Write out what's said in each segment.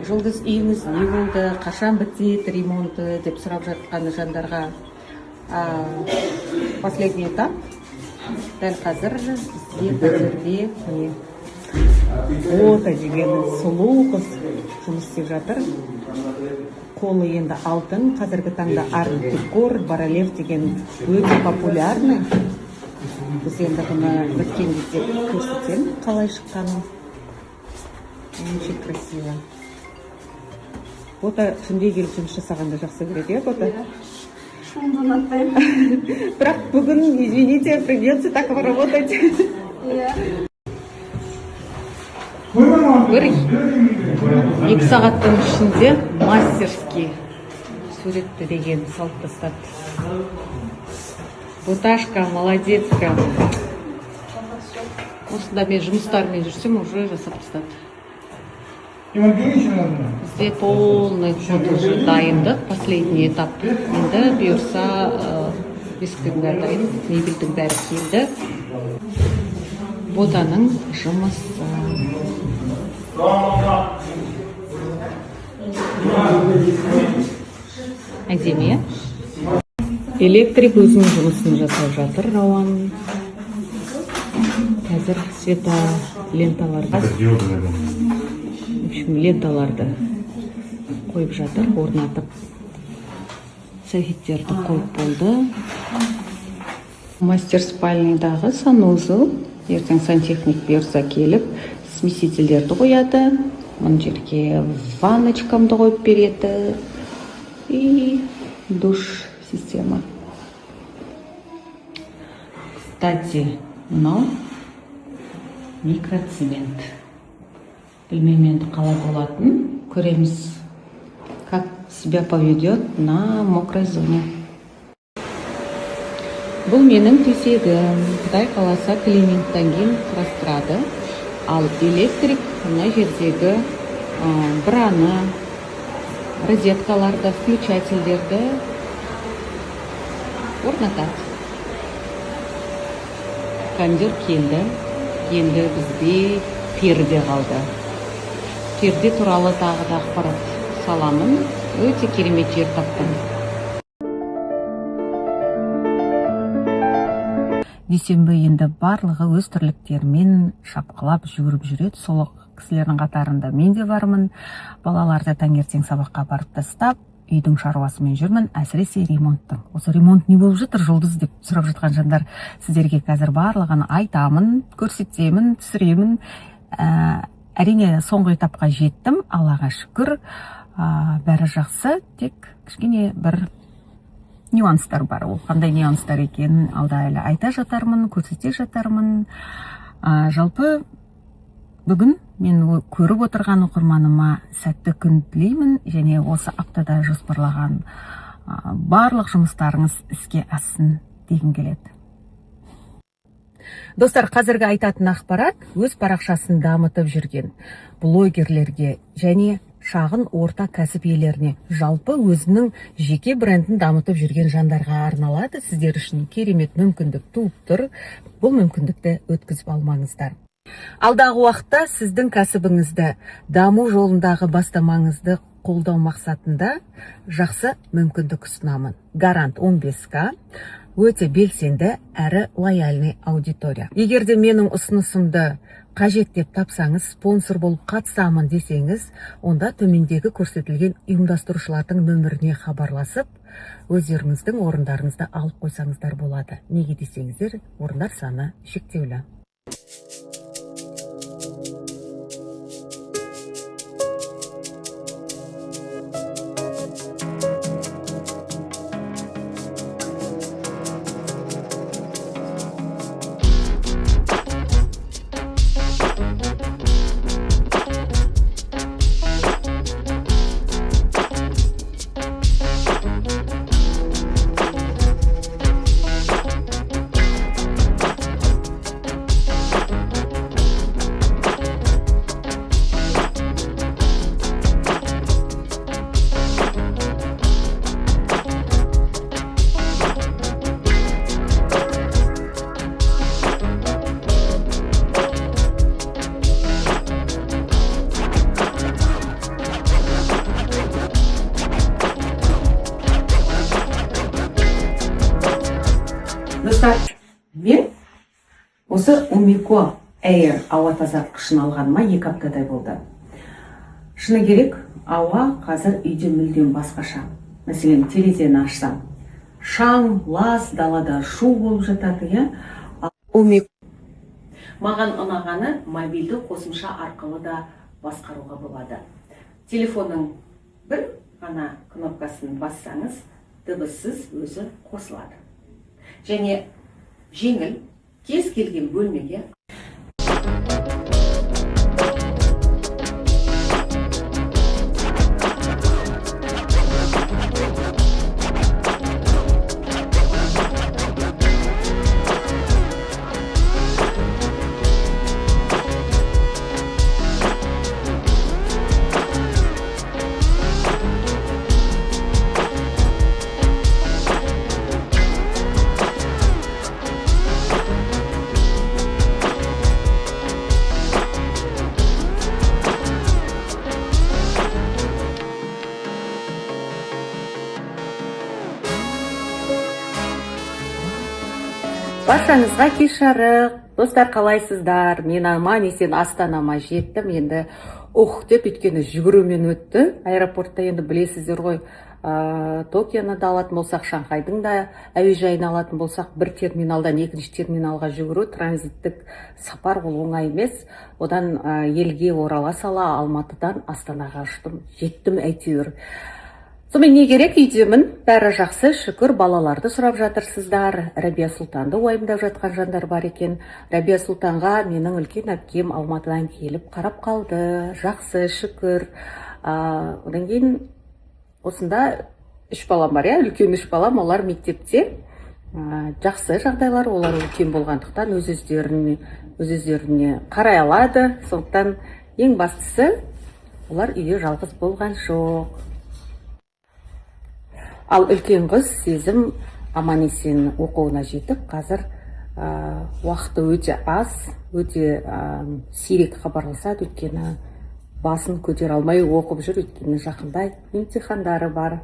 Жұлдыз, үйіңіз не болды, қашан бітеді ремонты деп сұрап жатқан жандарға, последний этап. Дәл қазір бізде пәтерде, міне, Ота деген сұлу қыз жұмыс істеп жатыр. Қолы енді алтын. Қазіргі таңда арт декор, барельеф деген өте популярный. Біз енді бұны біткен кезде көрсетемін қалай шыққанын. Очень красиво. Бота түнде келіп жұмыс жасағанды жақсы көреді, иә, Бота? Шумды ұнатпаймын. Бірақ бүгін, извините, придется так поработать. Иә. 1-2 сағаттың ішінде мастерский суретті деген салып тастады. Боташка, молодец прям. Осында мен жұмыстармен жүрсем, уже жасап тастады. Бізде полный ход, уже дайындық, последний этап. Енді бұйырса, есіктің бәрі дайын, мебельдің бәрі келді. Ботаның жұмысы. Әдемі, иә? Электрик өзінің жұмысын жасап жатыр, Рауан. Қазір света ленталарға, Диоды, наверное. в общем, ленталарды қойып жатыр, орнатып. Софиттерді қойып болды. Мастер спальныйдағы санузел. Ертең сантехник бұйырса келіп, смесительдерді қояды, мына жерге ванночкамды қойып береді и душ система. Кстати, мынау микроцемент. Білмеймін енді қалай болатын, көреміз, как себя поведет на мокрой зоне. Бұл менің төсегім. Құдай қаласа, клинингтан кейін құрастырады. Ал электрик мына жердегі браны, розеткаларды, включательдерді орнатады. Кондер келді, енді бізде перде қалды. Перде туралы тағы да ақпарат саламын. Өте керемет жер таптым. Дүйсенбі енді барлығы өз тірліктерімен шапқылап жүгіріп жүреді. Сол кісілердің қатарында мен де бармын. Балаларды таңертең сабаққа барып тастап, үйдің шаруасымен жүрмін, әсіресе ремонттың. Осы ремонт не болып жатыр, Жұлдыз, деп сұрап жатқан жандар, сіздерге қазір барлығын айтамын, көрсетемін, түсіремін. Әрине, соңғы этапқа жеттім, Аллаға шүкір. Бәрі жақсы, тек кішкене бір нюанстар бар. Ол қандай нюанстар екенін алда әлі айта жатармын, көрсете жатармын. Жалпы бүгін мен көріп отырған оқырманыма сәтті күн тілеймін және осы аптада жоспарлаған барлық жұмыстарыңыз іске ассын дегім келеді. Достар, қазіргі айтатын ақпарат өз парақшасын дамытып жүрген блогерлерге және шағын, орта кәсіп иелеріне, жалпы өзінің жеке брендін дамытып жүрген жандарға арналады. Сіздер үшін керемет мүмкіндік туып тұр. Бұл мүмкіндікті өткізіп алмаңыздар. Алдағы уақытта сіздің кәсібіңізді даму жолындағы бастамаңызды қолдау мақсатында жақсы мүмкіндік ұсынамын. Гарант 15К, өте белсенді әрі лояльный аудитория. Егер де менің ұсынысымды қажет деп тапсаңыз, спонсор болып қатысамын десеңіз, онда төмендегі көрсетілген ұйымдастырушылардың нөміріне хабарласып, өздеріңіздің орындарыңызды алып қойсаңыздар болады. Неге десеңіздер, орындар саны шектеулі. Осы Umiko Air ауа тазартқышын алғаныма 2 аптадай болды. Шыны керек, ауа қазір үйде мүлдем басқаша. Мәселен, терезені ашсам, шаң, лас, далада шу болып жатады, иә. Уми Маған ұнағаны, мобильді қосымша арқылы да басқаруға болады. Телефонның бір ғана кнопкасын бассаңыз, дыбыссыз өзі қосылады. Және жеңіл, кез келген бөлмеге. Баршаңызға кеш жарық, достар! Қалайсыздар? Мен аман есен Астанама жеттім енді, ух деп, өйткені жүгірумен өтті аэропортта. Енді білесіздер ғой, Токионы да алатын болсақ, Шанхайдың да әуежайын алатын болсақ, бір терминалдан екінші терминалға жүгіру, транзиттік сапар, ол оңай емес. Одан елге орала сала Алматыдан Астанаға ұштым, жеттім әйтеуір. Сонымен, не керек, үйдемін, бәрі жақсы, шүкір. Балаларды сұрап жатырсыздар, Рәбия Сұлтанды уайымдап жатқан жандар бар екен. Рәбия Сұлтанға менің үлкен әпкем Алматыдан келіп қарап қалды, жақсы, шүкір. Одан кейін осында үш балам бар, иә, үлкен үш балам, олар мектепте. Жақсы жағдайлар, олар үлкен болғандықтан өз өздеріне қарай алады, сондықтан ең бастысы, олар үйде жалғыз болған жоқ. Ал үлкен қыз Сезім аман есен оқуына жетіп, қазір уақыты өте аз, өте сирек хабарласады, өйткені басын көтере алмай оқып жүр, өйткені жақында емтихандары бар.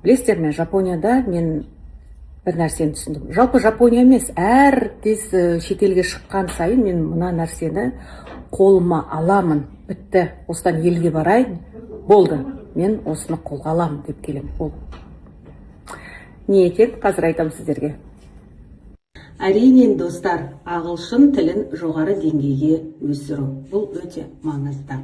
Білесіздер ме, Жапонияда мен бір нәрсені түсіндім. Жалпы Жапония емес, әр кез шетелге шыққан сайын мен мына нәрсені қолыма аламын: бітті, осыдан елге барайын, болды, мен осыны қолға аламын деп келемін. Ол не екен, қазір айтамын сіздерге. Әрине, достар, ағылшын тілін жоғары деңгейге өсіру, бұл өте маңызды.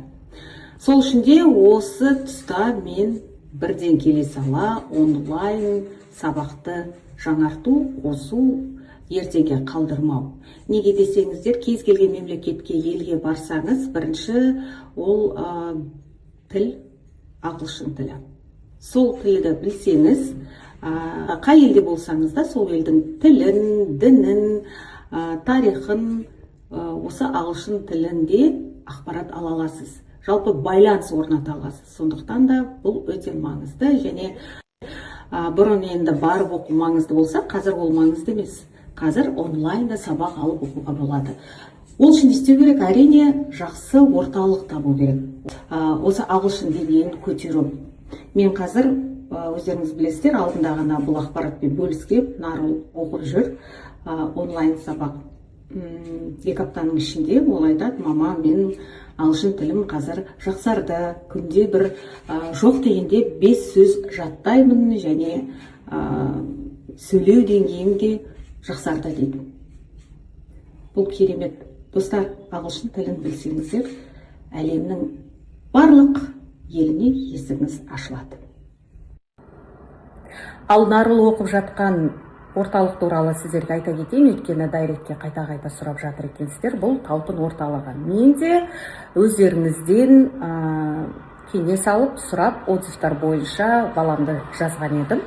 Сол үшін де осы тұста мен бірден келе сала онлайн сабақты жаңарту, қосу, ертеңге қалдырмау. Неге десеңіздер, кез келген мемлекетке, елге барсаңыз, бірінші ол тіл, ағылшын тілі. Сол тілді білсеңіз, қай елде болсаңыз да, сол елдің тілін, дінін, тарихын, осы ағылшын тілінде ақпарат ала аласыз, жалпы байланыс орната аласыз. Сондықтан да бұл өте маңызды. Және бұрын енді барып оқу маңызды болса, қазір ол маңызды емес, қазір онлайн да сабақ алып оқуға болады. Ол үшін не істеу керек? Әрине, жақсы орталық табу керек, осы ағылшын деңгейін көтеру. Мен қазір, өздеріңіз білесіздер, алдында ғана бұл ақпаратпен бөліскем, Нарыл оқып жүр онлайн сабақ. 2 аптаның ішінде ол айтады: «Мама, мен ағылшын тілім қазір жақсарды, күнде бір жоқ дегенде бес сөз жаттаймын және сөйлеу деңгейім де жақсарды», — дейді. Бұл керемет, достар. Ағылшын тілін білсеңіздер, әлемнің барлық еліне есігіңіз ашылады. Ал Нарыл оқып жатқан орталық туралы сіздерге айта кетейін, өйткені директке қайта қайта сұрап жатыр екенсіздер. Бұл Талпын орталығы. Мен де өздеріңізден кеңес алып, сұрап, отзывтар бойынша баламды жазған едім.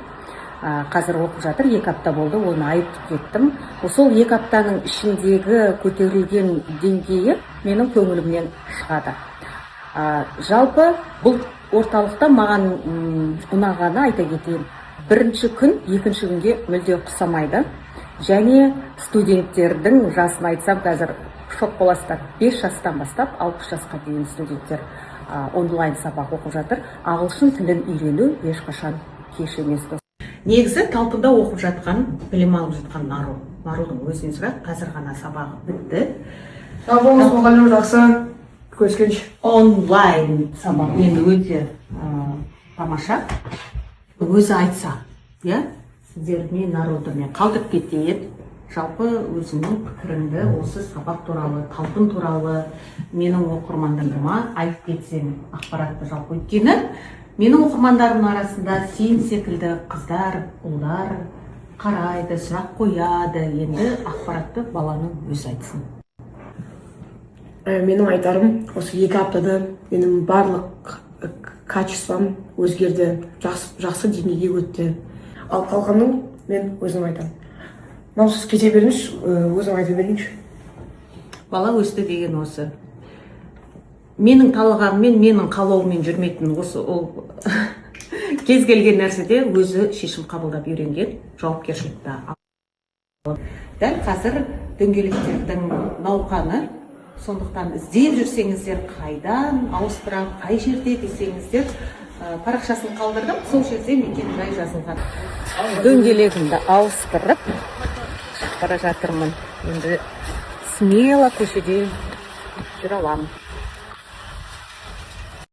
Қазір оқып жатыр, 2 апта болды, оны айтып кеттім. Сол 2 аптаның ішіндегі көтерілген деңгейі менің көңілімнен шығады. Жалпы бұл орталықта маған ұнағаны айта кетейін: бірінші күн екінші күнге мүлде ұқсамайды. Және студенттердің жасын айтсам, қазір шок боласыздар: 5 жастан бастап 60 жасқа дейін студенттер онлайн сабақ оқып жатыр. Ағылшын тілін үйрену ешқашан кеш емес. Негізі Талпында оқып жатқан, білім алып жатқан Нару Нарудың өзінен сұрайық. Қазір ғана сабағы бітті. Сау болыңыз, мұғалім, жақсы. Көріскенше. Онлайн сабақ енді өте тамаша. Өзі айтса, иә, сіздер, мен Наруды мен қалдырып кетейін. Жалпы өзіңнің пікіріңді осы сабақ туралы, Талпын туралы менің оқырмандарыма айтып кетсең, ақпаратты жалпы. Өйткені менің оқырмандарымның арасында сен секілді қыздар, ұлдар қарайды, сұрақ қояды. Енді ақпаратты баланың өзі айтсын. Менің айтарым, осы 2 аптада менің барлық качеством өзгерді, жақсы, жақсы деңгейге өтті. Ал қалғанын мен өзім айтамын. Мынау, сіз кете беріңізші, өзім айта берейінші. Бала өсті деген осы. Менің талғамыммен, менің қалауыммен жүрмейтін осы. Ол кез келген нәрседе өзі шешім қабылдап үйренген, жауапкершілікті алып. Дәл қазір дөңгелектердің науқаны, сондықтан іздеп жүрсеңіздер, қайдан ауыстырамын, қай жерде десеңіздер, парақшасын қалдырдым, сол жерде мекен жай жазылған. Дөңгелегімді ауыстырып шығып бара жатырмын. Енді смело көшеде жүре аламын.